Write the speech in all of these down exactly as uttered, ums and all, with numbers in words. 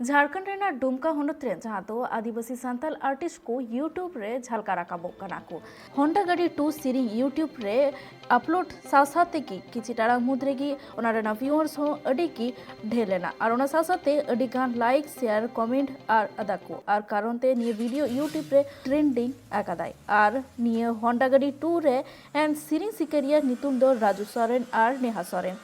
ᱡᱷᱟᱲᱠᱷᱚᱸᱰ ᱨᱮᱱᱟᱜ ᱰᱩᱢᱠᱟ ᱦᱚᱱᱚᱛ ᱨᱮᱱ ᱡᱟᱦᱟᱸ ᱫᱚ ᱟᱹᱫᱤᱵᱟᱹᱥᱤ ᱥᱟᱱᱛᱟᱲ ᱟᱨᱴᱤᱥᱴ ᱠᱚ YouTube ᱨᱮ ᱡᱷᱟᱞᱠᱟᱣ ᱨᱟᱠᱟᱵᱚᱜ ᱠᱟᱱᱟ ᱠᱚ᱾ ᱦᱚᱱᱰᱟ ᱜᱟᱹᱰᱤ ᱴᱩ ᱥᱮᱨᱮᱧ YouTube ᱨᱮ ᱟᱯᱞᱳᱰ ᱥᱟᱶ ᱥᱟᱶ ᱛᱮᱜᱮ ᱠᱤᱪᱷᱤ ᱴᱟᱲᱟᱝ ᱢᱩᱫᱽ ᱨᱮᱜᱮ ᱚᱱᱟ ᱨᱮᱱᱟᱜ ᱵᱷᱤᱭᱩᱣᱟᱨᱥ ᱦᱚᱸ ᱟᱹᱰᱤ ᱜᱮ ᱰᱷᱮᱨ ᱞᱮᱱᱟ ᱟᱨ ᱚᱱᱟ ᱥᱟᱶ ᱥᱟᱶᱛᱮ ᱟᱹᱰᱤ ᱜᱟᱱ ᱞᱟᱭᱤᱠ, ᱥᱮᱭᱟᱨ, ᱠᱚᱢᱮᱱᱴ ᱟᱨ ᱟᱫᱟ ᱠᱚ ᱟᱨ ᱠᱟᱨᱚᱱ ᱛᱮ ᱱᱤᱭᱟᱹ ᱵᱷᱤᱰᱤᱭᱳ YouTube ᱨᱮ ᱴᱨᱮᱱᱰᱤᱝ ᱟᱠᱟᱫᱟᱭ᱾ ᱟᱨ ᱱᱤᱭᱟᱹ ᱦᱚᱱᱰᱟ ᱜᱟᱹᱰᱤ ᱴᱩ ᱨᱮ ᱮᱱ ᱥᱮᱨᱮᱧ ᱥᱤᱠᱟᱹᱨᱤᱭᱟᱹ ᱧᱩᱛᱩᱢ ᱫᱚ ᱨᱟᱡᱩ ᱥᱚᱨᱮᱱ ᱟᱨ ᱱᱮᱦᱟ ᱥᱚᱨᱮᱱ᱾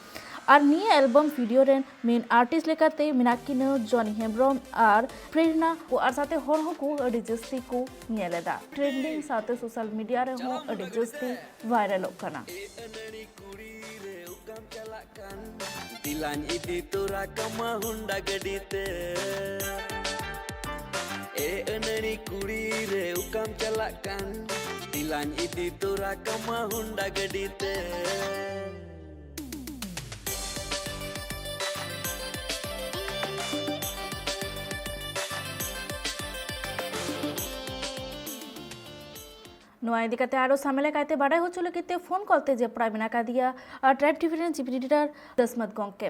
ᱟᱨ ᱱᱤᱭᱟᱹ ᱮᱞᱵᱟᱢ ᱵᱷᱤᱰᱤᱭᱳ ᱨᱮᱱ ᱢᱮᱱ ᱟᱨᱴᱤᱥᱴ ᱞᱮᱠᱟᱛᱮ ᱢᱮᱱᱟᱜ ᱠᱤᱱᱟᱹ ᱡᱚᱱᱤ ᱦᱮᱢᱵᱨᱚᱢ ᱟᱨ ᱯᱨᱮᱨᱱᱟ ᱠᱚ ᱟᱨ ᱥᱟᱛᱮ ᱦᱚᱲ ᱦᱚᱸᱠᱚ ᱟᱹᱰᱤ ᱡᱟᱹᱥᱛᱤ ᱠᱚ ᱧᱮᱞ ᱮᱫᱟ᱾ ᱴᱨᱮᱱᱰᱤᱝ ᱥᱟᱶᱛᱮ ᱥᱳᱥᱟᱞ ᱢᱤᱰᱤᱭᱟ ᱨᱮᱦᱚᱸ ᱟᱹᱰᱤ ᱡᱟᱹᱥᱛᱤ ᱵᱷᱟᱭᱨᱟᱞᱚᱜ ᱠᱟᱱᱟ᱾ ᱫᱤᱞᱟᱧ ᱤᱫᱤ ᱛᱚᱨᱟ ᱠᱟᱢᱟ ᱦᱩᱱᱰᱟ ᱜᱟᱹᱰᱤ ᱛᱮ᱾ ᱮ ᱟᱹᱱᱟᱹᱲᱤ ᱠᱩᱲᱤ ᱨᱮ ᱚᱠᱟᱢ ᱪᱟᱞᱟᱜ ᱠᱟᱱ? ᱫᱤᱞᱟᱧ ᱤᱫᱤ ᱛᱚᱨᱟ ᱠᱟᱢᱟ ᱦᱩᱱᱰᱟ ᱜᱟᱹᱰᱤ ᱛᱮ᱾ ᱱᱚᱣᱟ ᱤᱫᱤ ᱠᱟᱛᱮ ᱟᱨᱚ ᱥᱟᱢᱮᱞᱟ ᱠᱟᱭᱛᱮ ᱵᱟᱰᱟᱭ ᱦᱚᱪᱚ ᱞᱟᱹᱜᱤᱫ ᱛᱮ ᱯᱷᱳᱱ ᱠᱚᱞ ᱛᱮ ᱡᱚᱯᱲᱟᱣ ᱢᱮᱱᱟᱜ ᱟᱠᱟᱫᱮᱭᱟ ᱴᱨᱟᱭᱤᱵᱽ ᱴᱤᱵᱷᱤ ᱨᱮᱱ ᱪᱤᱯ ᱮᱰᱤᱴᱚᱨ ᱫᱟᱥᱢᱟᱛ ᱜᱚᱢᱠᱮ᱾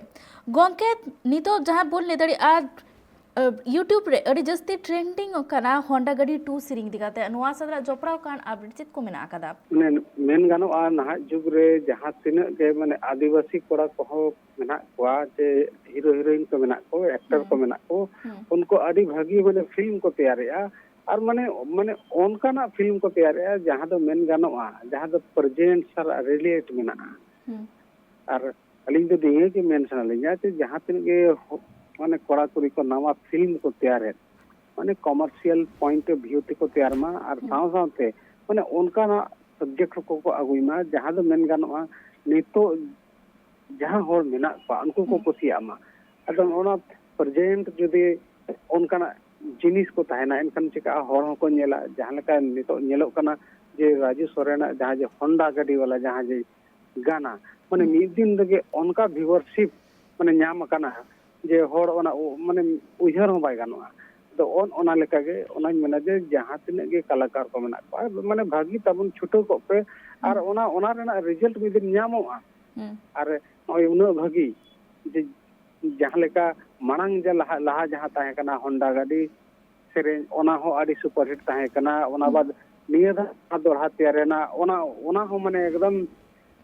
ᱜᱚᱢᱠᱮ, ᱱᱤᱛᱚᱜ ᱡᱟᱦᱟᱸ ᱵᱚᱱ ᱞᱟᱹᱭ ᱫᱟᱲᱮᱭᱟᱜᱼᱟ, YouTube ᱨᱮ ᱟᱹᱰᱤ ᱡᱟᱹᱥᱛᱤ ᱴᱨᱮᱱᱰᱤᱝ ᱚᱜ ᱠᱟᱱᱟ ᱦᱚᱱᱰᱟ ᱜᱟᱹᱰᱤ ᱴᱩ ᱥᱮᱨᱮᱧ ᱤᱫᱤ ᱠᱟᱛᱮ᱾ ᱱᱚᱣᱟ ᱥᱟᱞᱟᱜ ᱡᱚᱯᱲᱟᱣ ᱟᱠᱟᱱ ᱟᱯᱰᱮᱴ ᱪᱮᱫ ᱠᱚ ᱢᱮᱱᱟᱜ ᱟᱠᱟᱫᱟ? ᱢᱮᱱ ᱢᱮᱱ ᱜᱟᱱᱚᱜᱼᱟ, ᱱᱟᱦᱟᱜ ᱡᱩᱜᱽ ᱨᱮ ᱡᱟᱦᱟᱸ ᱛᱤᱱᱟᱹᱜ ᱜᱮ ᱢᱟᱱᱮ ᱟᱹᱫᱤᱵᱟᱹᱥᱤ ᱠᱚᱲᱟ ᱠᱚᱦᱚᱸ ᱢᱮᱱᱟᱜ ᱠᱚᱣᱟ, ᱡᱮ ᱦᱤᱨᱳ ᱦᱤᱨᱳᱭᱤᱱ ᱠᱚ ᱢᱮᱱᱟᱜ ᱠᱚ, ᱮᱠᱴᱚᱨ ᱠᱚ ᱢᱮᱱᱟᱜ ᱠᱚ, ᱩᱱᱠᱩ ᱟᱹᱰᱤ ᱵᱷᱟᱹᱜᱤ ᱢᱟᱱᱮ ᱯᱷᱤᱞᱢ ᱠᱚ ᱛᱮᱭᱟᱨᱮᱜᱼᱟ᱾ ᱟᱨ ᱢᱟᱱᱮ ᱢᱟᱱᱮ ᱚᱱᱠᱟᱱᱟᱜ ᱯᱷᱤᱞᱢ ᱠᱚ ᱛᱮᱭᱟᱨᱮᱜᱼᱟ ᱡᱟᱦᱟᱸ ᱫᱚ ᱢᱮᱱ ᱜᱟᱱᱚᱜᱼᱟ, ᱡᱟᱦᱟᱸ ᱫᱚ ᱯᱨᱮᱡᱮᱱᱴ ᱥᱟᱞᱟᱜ ᱨᱤᱞᱮᱴ ᱢᱮᱱᱟᱜᱼᱟ᱾ ᱟᱨ ᱟᱹᱞᱤᱧ ᱫᱚ ᱱᱤᱭᱟᱹ ᱜᱮ ᱢᱮᱱ ᱥᱟᱱᱟ ᱞᱤᱧᱟ ᱡᱮ ᱡᱟᱦᱟᱸ ᱛᱤᱱᱟᱹᱜ ᱜᱮ ᱦᱚ- ᱢᱟᱱᱮ ᱠᱚᱲᱟ ᱠᱩᱲᱤ ᱠᱚ ᱱᱟᱣᱟ ᱯᱷᱤᱞᱢ ᱠᱚ ᱛᱮᱭᱟᱨᱮᱫ, ᱢᱟᱱᱮ ᱠᱚᱢᱟᱨᱥᱤᱭᱟᱞ ᱯᱚᱭᱮᱱᱴ ᱚᱯᱷ ᱵᱷᱤᱭᱩ ᱛᱮᱠᱚ ᱛᱮᱭᱟᱨ ᱢᱟ, ᱟᱨ ᱥᱟᱶ ᱥᱟᱶᱛᱮ ᱢᱟᱱᱮ ᱚᱱᱠᱟᱱᱟᱜ ᱥᱟᱵᱡᱮᱠᱴ ᱠᱚᱠᱚ ᱟᱹᱜᱩᱭ ᱢᱟ ᱡᱟᱦᱟᱸ ᱫᱚ ᱢᱮᱱ ᱜᱟᱱᱚᱜᱼᱟ ᱱᱤᱛᱚᱜ ᱡᱟᱦᱟᱸ ᱦᱚᱲ ᱢᱮᱱᱟᱜ ᱠᱚᱣᱟ ᱩᱱᱠᱩ ᱠᱚ ᱠᱩᱥᱤᱭᱟᱜ ᱢᱟ᱾ ᱟᱫᱚ ᱚᱱᱟ ᱯᱨᱮᱡᱮᱱᱴ ᱡᱩᱫᱤ ᱚᱱᱠᱟᱱᱟᱜ ᱡᱤᱱᱤᱥ ᱠᱚ ᱛᱟᱦᱮᱱᱟ, ᱮᱱᱠᱷᱟᱱ ᱪᱤᱠᱟᱹᱜᱼᱟ, ᱦᱚᱲ ᱦᱚᱸᱠᱚ ᱧᱮᱞᱟ᱾ ᱡᱟᱦᱟᱸ ᱞᱮᱠᱟ ᱱᱤᱛᱚᱜ ᱧᱮᱞᱚᱜ ᱠᱟᱱᱟ ᱡᱮ ᱨᱟᱡᱩ ᱥᱚᱨᱮᱱᱟᱜ ᱡᱟᱦᱟᱸ ᱡᱮ ᱦᱚᱱᱰᱟ ᱜᱟᱹᱰᱤ ᱵᱟᱞᱟ ᱡᱟᱦᱟᱸ ᱡᱮ ᱜᱟᱱᱟ, ᱢᱟᱱᱮ ᱢᱤᱫ ᱫᱤᱱ ᱨᱮᱜᱮ ᱚᱱᱠᱟ ᱵᱷᱤᱣᱟᱨᱥᱤᱯ ᱢᱟᱱᱮ ᱧᱟᱢ ᱟᱠᱟᱱᱟ ᱡᱮ ᱦᱚᱲ ᱚᱱᱟ ᱩ- ᱢᱟᱱᱮ ᱩᱭᱦᱟᱹᱨ ᱦᱚᱸ ᱵᱟᱭ ᱜᱟᱱᱚᱜᱼᱟ᱾ ᱟᱫᱚ ᱚᱱ ᱚᱱᱟ ᱞᱮᱠᱟᱜᱮ ᱚᱱᱟᱧ ᱢᱮᱱᱟ ᱡᱮ ᱡᱟᱦᱟᱸ ᱛᱤᱱᱟᱹᱜ ᱜᱮ ᱠᱟᱞᱟᱠᱟᱨ ᱠᱚ ᱢᱮᱱᱟᱜ ᱠᱚᱣᱟ, ᱢᱟᱱᱮ ᱵᱷᱟᱹᱜᱤ ᱛᱟᱵᱚᱱ ᱪᱷᱩᱴᱟᱹᱣ ᱠᱚᱜ ᱯᱮ᱾ ᱟᱨ ᱚᱱᱟ ᱚᱱᱟ ᱨᱮᱱᱟᱜ ᱨᱮᱡᱟᱞᱴ ᱢᱤᱫ ᱫᱤᱱ ᱧᱟᱢᱚᱜᱼᱟ᱾ ᱟᱨ ᱱᱚᱜᱼᱚᱭ ᱩᱱᱟᱹᱜ ᱵᱷᱟᱹᱜᱤ ᱡᱮ ᱡᱟᱦᱟᱸ ᱞᱮᱠᱟ ᱢᱟᱲᱟᱝ ᱡᱮ ᱞᱟᱦᱟ ᱞᱟᱦᱟ ᱡᱟᱦᱟᱸ ᱛᱟᱦᱮᱸ ᱠᱟᱱᱟ ᱦᱚᱱᱰᱟ ᱜᱟᱹᱰᱤ ᱥᱮᱨᱮᱧ, ᱚᱱᱟ ᱦᱚᱸ ᱟᱹᱰᱤ ᱥᱩᱯᱟᱨ ᱦᱤᱴ ᱛᱟᱦᱮᱸ ᱠᱟᱱᱟ᱾ ᱚᱱᱟ ᱵᱟᱫ ᱱᱤᱭᱟᱹ ᱫᱷᱟᱣ ᱫᱚᱦᱲᱟ ᱛᱮᱭᱟᱨ ᱮᱱᱟ, ᱚᱱᱟ ᱚᱱᱟ ᱦᱚᱸ ᱢᱟᱱᱮ ᱮᱠᱫᱚᱢ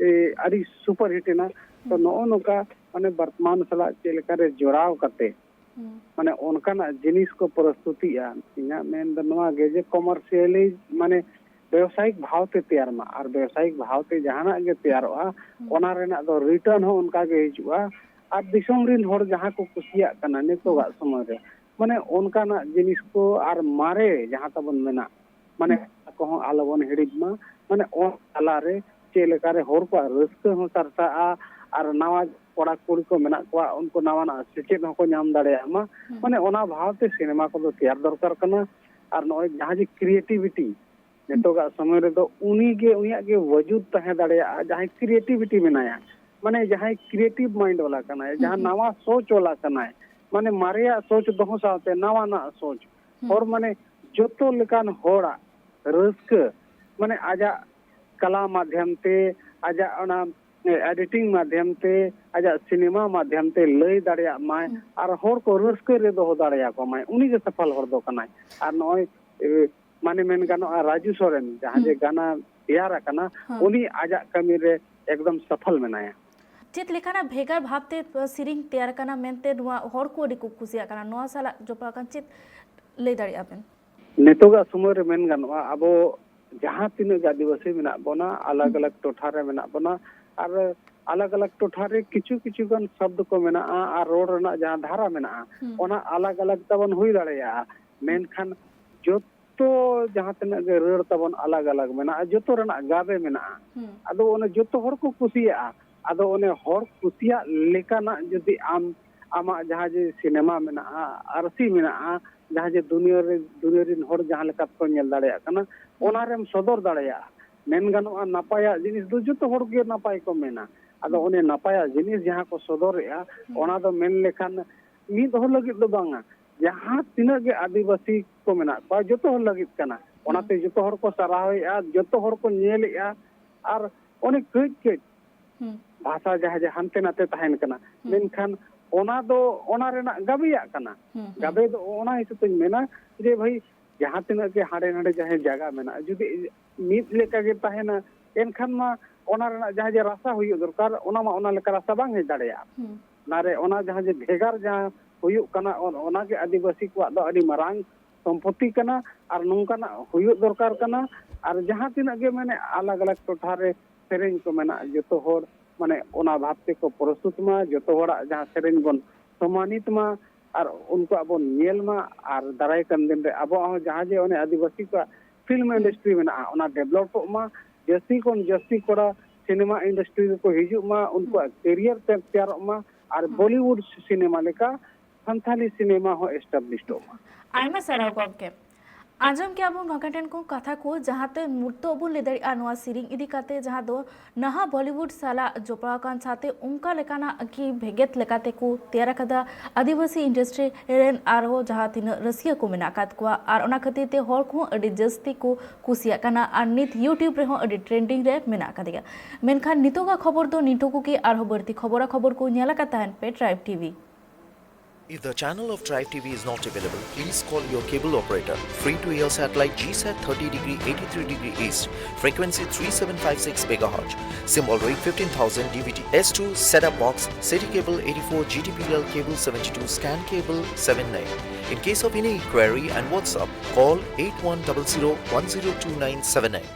ᱮ, ᱟᱹᱰᱤ ᱥᱩᱯᱟᱨ ᱦᱤᱴ ᱮᱱᱟ᱾ ᱛᱚ ᱱᱚᱜᱼᱚ ᱱᱚᱝᱠᱟ ᱢᱟᱱᱮ ᱵᱚᱨᱛᱚᱢᱟᱱ ᱥᱟᱞᱟᱜ ᱪᱮᱫ ᱞᱮᱠᱟᱨᱮ ᱡᱚᱲᱟᱣ ᱠᱟᱛᱮ ᱢᱟᱱᱮ ᱚᱱᱠᱟᱱᱟᱜ ᱡᱤᱱᱤᱥ ᱠᱚ ᱯᱨᱚᱥᱛᱩᱛᱤᱜᱼᱟ᱾ ᱤᱧᱟᱹᱜ ᱢᱮᱱ ᱫᱚ ᱱᱚᱣᱟ ᱜᱮ ᱡᱮ ᱠᱚᱢᱟᱨᱥᱤᱭᱟᱞᱤ ᱢᱟᱱᱮ ᱵᱮᱵᱥᱟᱭᱤᱠ ᱵᱷᱟᱣ ᱛᱮ ᱛᱮᱭᱟᱨ ᱢᱟ, ᱟᱨ ᱵᱮᱵᱥᱟᱭᱤᱠ ᱵᱷᱟᱣ ᱛᱮ ᱡᱟᱦᱟᱱᱟᱜ ᱜᱮ ᱛᱮᱭᱟᱨᱚᱜᱼᱟ ᱚᱱᱟ ᱨᱮᱱᱟᱜ ᱫᱚ ᱨᱤᱴᱟᱨᱱ ᱦᱚᱸ ᱚᱱᱠᱟ ᱜᱮ ᱦᱤᱡᱩᱜᱼᱟ᱾ ᱟᱨ ᱫᱤᱥᱚᱢ ᱨᱤᱱ ᱦᱚᱲ ᱡᱟᱦᱟᱸ ᱠᱚ ᱠᱩᱥᱤᱭᱟᱜ ᱠᱟᱱᱟ ᱱᱤᱛᱚᱜᱟᱜ ᱥᱚᱢᱚᱭ ᱨᱮ, ᱢᱟᱱᱮ ᱚᱱᱠᱟᱱᱟᱜ ᱡᱤᱱᱤᱥ ᱠᱚ ᱟᱨ ᱢᱟᱨᱮ ᱡᱟᱦᱟᱸ ᱛᱟᱵᱚᱱ ᱢᱮᱱᱟᱜ, ᱢᱟᱱᱮ ᱚᱱᱟ ᱠᱚᱦᱚᱸ ᱟᱞᱚᱵᱚᱱ ᱦᱤᱲᱤᱧ ᱢᱟ᱾ ᱢᱟᱱᱮ ᱚᱱᱟ ᱛᱟᱞᱟᱨᱮ ᱪᱮᱫ ᱞᱮᱠᱟᱨᱮ ᱦᱚᱲ ᱠᱚᱣᱟᱜ ᱨᱟᱹᱥᱠᱟᱹ ᱦᱚᱸ ᱥᱟᱨᱥᱟᱜᱼᱟ ᱟᱨ ᱱᱟᱣᱟ ᱠᱚᱲᱟ ᱠᱩᱲᱤ ᱠᱚ ᱢᱮᱱᱟᱜ ᱠᱚᱣᱟ ᱩᱱᱠᱩ ᱱᱟᱣᱟᱱᱟᱜ ᱥᱮᱪᱮᱫ ᱦᱚᱸᱠᱚ ᱧᱟᱢ ᱫᱟᱲᱮᱭᱟᱜ ᱢᱟ᱾ ᱢᱟᱱᱮ ᱚᱱᱟ ᱵᱷᱟᱣᱛᱮ ᱥᱤᱱᱮᱢᱟ ᱠᱚᱫᱚ ᱛᱮᱭᱟᱨ ᱫᱚᱨᱠᱟᱨ ᱠᱟᱱᱟ᱾ ᱟᱨ ᱱᱚᱜᱼᱚᱭ ᱡᱟᱦᱟᱸ ᱡᱮ ᱠᱨᱤᱭᱮᱴᱤᱵᱷᱤᱴᱤ ᱱᱤᱛᱚᱜᱟᱜ ᱥᱚᱢᱚᱭ ᱨᱮᱫᱚ ᱩᱱᱤ ᱜᱮ, ᱩᱱᱤᱭᱟᱜ ᱜᱮ ᱣᱟᱡᱩᱫ ᱛᱟᱦᱮᱸ ᱫᱟᱲᱮᱭᱟᱜᱼᱟ ᱡᱟᱦᱟᱸᱭ ᱠᱨᱤᱭᱮᱴᱤᱵᱷᱤᱴᱤ ᱢᱮᱱᱟᱭᱟ, ᱢᱟᱱᱮ ᱡᱟᱦᱟᱸᱭ ᱠᱨᱤᱭᱮᱴᱤᱵᱷ ᱢᱟᱭᱤᱱᱰ ᱣᱟᱞᱟ ᱠᱟᱱᱟᱭ, ᱡᱟᱦᱟᱸ ᱱᱟᱣᱟ ᱥᱳᱪ ᱣᱟᱞᱟ ᱠᱟᱱᱟᱭ, ᱢᱟᱱᱮ ᱢᱟᱨᱮᱭᱟᱜ ᱥᱳᱪ ᱫᱚᱦᱚ ᱥᱟᱶᱛᱮ ᱱᱟᱣᱟᱱᱟᱜ ᱥᱳᱪ᱾ ᱦᱚᱲ ᱢᱟᱱᱮ ᱡᱚᱛᱚ ᱞᱮᱠᱟᱱ ᱦᱚᱲᱟᱜ ᱨᱟᱹᱥᱠᱟᱹ ᱢᱟᱱᱮ ᱟᱡᱟᱜ ᱠᱟᱞᱟ ᱢᱟᱫᱷᱭᱟᱢ ᱛᱮ, ᱟᱡᱟᱜ ᱚᱱᱟ ᱮᱰᱤᱴᱤᱝ ᱢᱟᱫᱷᱭᱟᱢ ᱛᱮ, ᱟᱡᱟᱜ ᱥᱤᱱᱮᱢᱟ ᱢᱟᱫᱷᱭᱟᱢ ᱛᱮ ᱞᱟᱹᱭ ᱫᱟᱲᱮᱭᱟᱜ ᱢᱟᱭ ᱟᱨ ᱦᱚᱲ ᱠᱚ ᱨᱟᱹᱥᱠᱟᱹ ᱨᱮ ᱫᱚᱦᱚ ᱫᱟᱲᱮᱭᱟᱠᱚ ᱢᱟᱭ, ᱩᱱᱤ ᱜᱮ ᱥᱟᱯᱷᱟᱞ ᱦᱚᱲ ᱫᱚ ᱠᱟᱱᱟᱭ᱾ ᱟᱨ ᱱᱚᱜᱼᱚᱭ ᱮ, ᱢᱟᱱᱮ ᱢᱮᱱ ᱜᱟᱱᱚᱜᱼᱟ ᱨᱟᱡᱩ ᱥᱚᱨᱮᱱ ᱡᱟᱦᱟᱸ ᱡᱮ ᱜᱟᱱᱟ ᱛᱮᱭᱟᱨ ᱟᱠᱟᱱᱟ, ᱩᱱᱤ ᱟᱡᱟᱜ ᱠᱟᱹᱢᱤ ᱨᱮ ᱮᱠᱫᱚᱢ ᱥᱟᱯᱷᱟᱞ ᱢᱮᱱᱟᱭᱟ᱾ ᱪᱮᱫ ᱞᱮᱠᱟᱱᱟᱜ ᱵᱷᱮᱜᱟᱨ ᱵᱷᱟᱵᱽᱛᱮ ᱥᱮᱨᱮᱧ ᱛᱮᱭᱟᱨ ᱟᱠᱟᱱᱟ ᱢᱮᱱᱛᱮ ᱱᱚᱣᱟ ᱦᱚᱲ ᱠᱚ ᱟᱹᱰᱤ ᱠᱚ ᱠᱩᱥᱤᱭᱟᱜ ᱠᱟᱱᱟ, ᱱᱚᱣᱟ ᱥᱟᱞᱟᱜ ᱡᱚᱯᱲᱟᱣ ᱟᱠᱟᱱ ᱪᱮᱫ ᱞᱟᱹᱭ ᱫᱟᱲᱮᱭᱟᱜᱼᱟ ᱵᱮᱱ? ᱱᱤᱛᱚᱜᱟᱜ ᱥᱚᱢᱚᱭ ᱨᱮ ᱢᱮᱱ ᱜᱟᱱᱚᱜᱼᱟ, ᱟᱵᱚ ᱡᱟᱦᱟᱸ ᱛᱤᱱᱟᱹᱜ ᱜᱮ ᱟᱹᱫᱤᱵᱟᱹᱥᱤ ᱢᱮᱱᱟᱜ ᱵᱚᱱᱟ, ᱟᱞᱟᱜᱽ ᱟᱞᱟᱜᱽ ᱴᱚᱴᱷᱟ ᱨᱮ ᱢᱮᱱᱟᱜ ᱵᱚᱱᱟ, ᱟᱨ ᱟᱞᱟᱜᱽ ᱟᱞᱟᱜᱽ ᱴᱚᱴᱷᱟ ᱨᱮ ᱠᱤᱪᱷᱩ ᱠᱤᱪᱷᱩ ᱜᱟᱱ ᱥᱚᱵᱫ ᱠᱚ ᱢᱮᱱᱟᱜᱼᱟ ᱟᱨ ᱨᱚᱲ ᱨᱮᱱᱟᱜ ᱡᱟᱦᱟᱸ ᱫᱷᱟᱨᱟ ᱢᱮᱱᱟᱜᱼᱟ, ᱚᱱᱟ ᱟᱞᱟᱜᱽ ᱟᱞᱟᱜᱽ ᱛᱟᱵᱚᱱ ᱦᱩᱭ ᱫᱟᱲᱮᱭᱟᱜᱼᱟ᱾ ᱢᱮᱱᱠᱷᱟᱱ ᱡᱚᱛᱚ ᱡᱟᱦᱟᱸ ᱛᱤᱱᱟᱹᱜ ᱜᱮ ᱨᱟᱹᱲ ᱛᱟᱵᱚᱱ ᱟᱞᱟᱜᱽ ᱟᱞᱟᱜᱽ ᱢᱮᱱᱟᱜᱼᱟ, ᱡᱚᱛᱚ ᱨᱮᱱᱟᱜ ᱜᱟᱵᱮ ᱢᱮᱱᱟᱜᱼᱟ᱾ ᱟᱫᱚ ᱚᱱᱮ ᱡᱚᱛᱚ ᱦᱚᱲ ᱠᱚ ᱠᱩᱥᱤᱭᱟᱜᱼᱟ᱾ ᱟᱫᱚ ᱚᱱᱮ ᱦᱚᱲ ᱠᱩᱥᱤᱭᱟᱜ ᱞᱮᱠᱟᱱᱟᱜ ᱡᱩᱫᱤ ᱟᱢ ᱟᱢᱟᱜ ᱡᱟᱦᱟᱸ ᱡᱮ ᱥᱤᱱᱮᱢᱟ ᱢᱮᱱᱟᱜᱼᱟ, ᱟᱹᱨᱥᱤ ᱢᱮᱱᱟᱜᱼᱟ, ᱡᱟᱦᱟᱸ ᱡᱮ ᱫᱩᱱᱤᱭᱟᱹ ᱨᱮ, ᱫᱩᱱᱤᱭᱟᱹ ᱨᱮᱱ ᱦᱚᱲ ᱡᱟᱦᱟᱸ ᱞᱮᱠᱟ ᱠᱚ ᱧᱮᱞ ᱫᱟᱲᱮᱭᱟᱜ ᱠᱟᱱᱟ, ᱚᱱᱟ ᱨᱮᱢ ᱥᱚᱫᱚᱨ ᱫᱟᱲᱮᱭᱟᱜᱼᱟ᱾ ᱢᱮᱱ ᱜᱟᱱᱚᱜᱼᱟ, ᱱᱟᱯᱟᱭᱟᱜ ᱡᱤᱱᱤᱥ ᱫᱚ ᱡᱚᱛᱚ ᱦᱚᱲ ᱜᱮ ᱱᱟᱯᱟᱭ ᱠᱚ ᱢᱮᱱᱟ᱾ ᱟᱫᱚ ᱚᱱᱮ ᱱᱟᱯᱟᱭᱟᱜ ᱡᱤᱱᱤᱥ ᱡᱟᱦᱟᱸ ᱠᱚ ᱥᱚᱫᱚᱨᱮᱜᱼᱟ, ᱚᱱᱟ ᱫᱚ ᱢᱮᱱ ᱞᱮᱠᱷᱟᱱ ᱢᱤᱫ ᱦᱚᱲ ᱞᱟᱹᱜᱤᱫ ᱫᱚ ᱵᱟᱝᱟ, ᱡᱟᱦᱟᱸ ᱛᱤᱱᱟᱹᱜ ᱜᱮ ᱟᱹᱫᱤᱵᱟᱹᱥᱤ ᱠᱚ ᱢᱮᱱᱟᱜ ᱠᱚᱣᱟ, ᱡᱚᱛᱚ ᱦᱚᱲ ᱞᱟᱹᱜᱤᱫ ᱠᱟᱱᱟ᱾ ᱚᱱᱟᱛᱮ ᱡᱚᱛᱚ ᱦᱚᱲ ᱠᱚ ᱥᱟᱨᱦᱟᱣᱮᱜᱼᱟ, ᱡᱚᱛᱚ ᱦᱚᱲ ᱠᱚ ᱧᱮᱞᱮᱜᱼᱟ᱾ ᱟᱨ ᱚᱱᱮ ᱠᱟᱹᱡ ᱠᱟᱹᱡ ᱵᱷᱟᱥᱟ ᱡᱟᱦᱟᱸ ᱡᱮ ᱦᱟᱱᱛᱮ ᱱᱟᱛᱮ ᱛᱟᱦᱮᱱ ᱠᱟᱱᱟ, ᱢᱮᱱᱠᱷᱟᱱ ᱚᱱᱟ ᱫᱚ ᱚᱱᱟ ᱨᱮᱱᱟᱜ ᱜᱟᱵᱮᱭᱟᱜ ᱠᱟᱱᱟ᱾ ᱦᱩᱸ, ᱦᱩᱸ᱾ ᱜᱟᱵᱮ ᱫᱚ ᱚᱱᱟ ᱦᱤᱥᱟᱹᱵ ᱛᱮᱧ ᱢᱮᱱᱟ ᱡᱮ ᱵᱷᱟᱹᱭ, ᱡᱟᱦᱟᱸ ᱛᱤᱱᱟᱹᱜ ᱜᱮ ᱦᱟᱸᱰᱮ ᱱᱟᱰᱮ ᱡᱟᱦᱟᱸ ᱡᱟᱭᱜᱟ ᱢᱮᱱᱟᱜᱼᱟ, ᱡᱩᱫᱤ ᱢᱤᱫ ᱞᱮᱠᱟ ᱜᱮ ᱛᱟᱦᱮᱱᱟ, ᱮᱱᱠᱷᱟᱱ ᱢᱟ ᱚᱱᱟ ᱨᱮᱱᱟᱜ ᱡᱟᱦᱟᱸ ᱡᱮ ᱨᱟᱥᱟ ᱦᱩᱭᱩᱜ ᱫᱚᱨᱠᱟᱨ, ᱚᱱᱟ ᱢᱟ ᱚᱱᱟ ᱞᱮᱠᱟ ᱨᱟᱥᱟ ᱵᱟᱝ ᱦᱮᱡ ᱫᱟᱲᱮᱭᱟᱜᱼᱟ᱾ ᱦᱩᱸ᱾ ᱚᱱᱟᱨᱮ ᱚᱱᱟ ᱡᱟᱦᱟᱸ ᱡᱮ ᱵᱷᱮᱜᱟᱨ ᱡᱟᱦᱟᱸ ᱦᱩᱭᱩᱜ ᱠᱟᱱᱟ, ᱚᱱ-, ᱚᱱᱟᱜᱮ ᱟᱹᱫᱤᱵᱟᱹᱥᱤ ᱠᱚᱣᱟᱜ ᱫᱚ ᱟᱹᱰᱤ ᱢᱟᱨᱟᱝ ᱥᱚᱢᱯᱚᱛᱤ ᱠᱟᱱᱟ᱾ ᱟᱨ ᱱᱚᱝᱠᱟᱱᱟᱜ ᱦᱩᱭᱩᱜ ᱫᱚᱨᱠᱟᱨ ᱠᱟᱱᱟ᱾ ᱟᱨ ᱡᱟᱦᱟᱸ ᱛᱤᱱᱟᱹᱜ ᱜᱮ ᱢᱟᱱᱮ ᱟᱞᱟᱜᱽ ᱟᱞᱟᱜᱽ ᱴᱚᱴᱷᱟ ᱨᱮ ᱥᱮᱨᱮᱧ ᱠᱚ ᱢᱮᱱᱟᱜᱼᱟ, ᱡᱚᱛᱚ ᱦᱚᱲ ᱢᱟᱱᱮ ᱚᱱᱟ ᱵᱷᱟᱵᱽ ᱛᱮᱠᱚ ᱯᱨᱚᱥᱛᱩᱛ ᱢᱟ, ᱡᱚᱛᱚ ᱦᱚᱲᱟᱜ ᱡᱟᱦᱟᱸ ᱥᱮᱨᱮᱧ ᱵᱚᱱ ᱥᱚᱢᱢᱟᱱᱤᱛ ᱢᱟ ᱟᱨ ᱩᱱᱠᱩᱣᱟᱜ ᱵᱚᱱ ᱧᱮᱞ ᱢᱟ᱾ ᱟᱨ ᱫᱟᱨᱟᱭ ᱠᱟᱱ ᱫᱤᱱ ᱨᱮ ᱟᱵᱚᱣᱟᱜ ᱦᱚᱸ ᱡᱟᱦᱟᱸ ᱡᱮ ᱚᱱᱮ ᱟᱹᱫᱤᱵᱟᱹᱥᱤ ᱠᱚᱣᱟᱜ ᱯᱷᱤᱞᱢ ᱤᱱᱰᱟᱥᱴᱨᱤ ᱢᱮᱱᱟᱜᱼᱟ, ᱚᱱᱟ ᱰᱮᱵᱷᱞᱚᱯᱚᱜ ᱢᱟ, ᱡᱟᱹᱥᱛᱤ ᱠᱷᱚᱱ ᱡᱟᱹᱥᱛᱤ ᱠᱚᱲᱟ ᱥᱤᱱᱮᱢᱟ ᱤᱱᱰᱟᱥᱴᱨᱤ ᱨᱮᱠᱚ ᱦᱤᱡᱩᱜ ᱢᱟ, ᱩᱱᱠᱩᱣᱟᱜ ᱠᱮᱨᱤᱭᱟᱨ ᱛᱮ ᱛᱮᱭᱟᱨᱚᱜ ᱢᱟ ᱟᱨ ᱵᱚᱞᱤᱣᱩᱰ ᱥᱤᱱᱮᱢᱟ ᱞᱮᱠᱟ ᱥᱟᱱᱛᱷᱟᱞᱤ ᱥᱤᱱᱮᱢᱟ ᱦᱚᱸ ᱮᱥᱴᱟᱵᱞᱤᱥᱚᱜ ᱢᱟ᱾ ᱟᱭᱢᱟ ᱥᱟᱨᱦᱟᱣ ᱜᱚᱢᱠᱮ᱾ ᱟᱸᱡᱚᱢ ᱠᱮᱜᱼᱟ ᱵᱚᱱ ᱜᱚᱢᱠᱮ ᱴᱷᱮᱱ ᱠᱷᱚᱱ ᱠᱟᱛᱷᱟ ᱠᱚ, ᱡᱟᱦᱟᱸᱛᱮ ᱱᱤᱛᱚᱜ ᱵᱚᱱ ᱞᱟᱹᱭ ᱫᱟᱲᱮᱭᱟᱜᱼᱟ ᱱᱚᱣᱟ ᱥᱮᱨᱮᱧ ᱤᱫᱤ ᱠᱟᱛᱮ, ᱡᱟᱦᱟᱸ ᱫᱚ ᱱᱟᱦᱟᱜ ᱵᱚᱞᱤᱣᱩᱰ ᱥᱟᱞᱟᱜ ᱡᱚᱯᱲᱟᱣ ᱟᱠᱟᱱ ᱥᱟᱶᱛᱮ ᱚᱱᱠᱟ ᱞᱮᱠᱟᱱᱟᱜ ᱠᱤ ᱵᱷᱮᱜᱮᱫ ᱞᱮᱠᱟᱛᱮ ᱠᱚ ᱛᱮᱭᱟᱨ ᱟᱠᱟᱫᱟ ᱟᱹᱫᱤᱵᱟᱹᱥᱤ ᱤᱱᱰᱟᱥᱴᱨᱤ ᱨᱮᱱ ᱟᱨᱦᱚᱸ ᱡᱟᱦᱟᱸ ᱛᱤᱱᱟᱹᱜ ᱨᱟᱹᱥᱤᱭᱟᱹ ᱠᱚ ᱢᱮᱱᱟᱜ ᱟᱠᱟᱫ ᱠᱚᱣᱟ, ᱟᱨ ᱚᱱᱟ ᱠᱷᱟᱹᱛᱤᱨ ᱛᱮ ᱦᱚᱲ ᱠᱚᱦᱚᱸ ᱟᱹᱰᱤ ᱡᱟᱹᱥᱛᱤ ᱠᱚ ᱠᱩᱥᱤᱭᱟᱜ ᱠᱟᱱᱟ, ᱟᱨ ᱱᱤᱛ YouTube ᱨᱮᱦᱚᱸ ᱟᱹᱰᱤ ᱴᱨᱮᱱᱰᱤᱝ ᱨᱮ ᱢᱮᱱᱟᱜ ᱟᱠᱟᱫᱮᱭᱟ᱾ ᱢᱮᱱᱠᱷᱟᱱ ᱱᱤᱛᱚᱜᱟᱜ ᱠᱷᱚᱵᱚᱨ ᱫᱚ ᱱᱤᱛᱚᱜ ᱠᱚᱜᱮ, ᱟᱨᱦᱚᱸ ᱵᱟᱹᱲᱛᱤ ᱠᱷᱚᱵᱚᱨᱟ ᱠᱷᱚᱵᱚᱨ ᱠᱚ ᱧᱮᱞ ᱟᱠᱟᱫ ᱛᱟᱦᱮᱱ ᱯᱮ tribe TV. If the channel of Tribe T V is not available, please call your cable operator. Free to air satellite G sat thirty degree eighty-three degree east, frequency three seven five six megahertz, symbol rate fifteen thousand D V D, S two setup box, City Cable eighty-four, G T P L cable seventy-two, scan cable seven nine. In case of any inquiry and WhatsApp, call eight one double zero one zero two nine seven nine.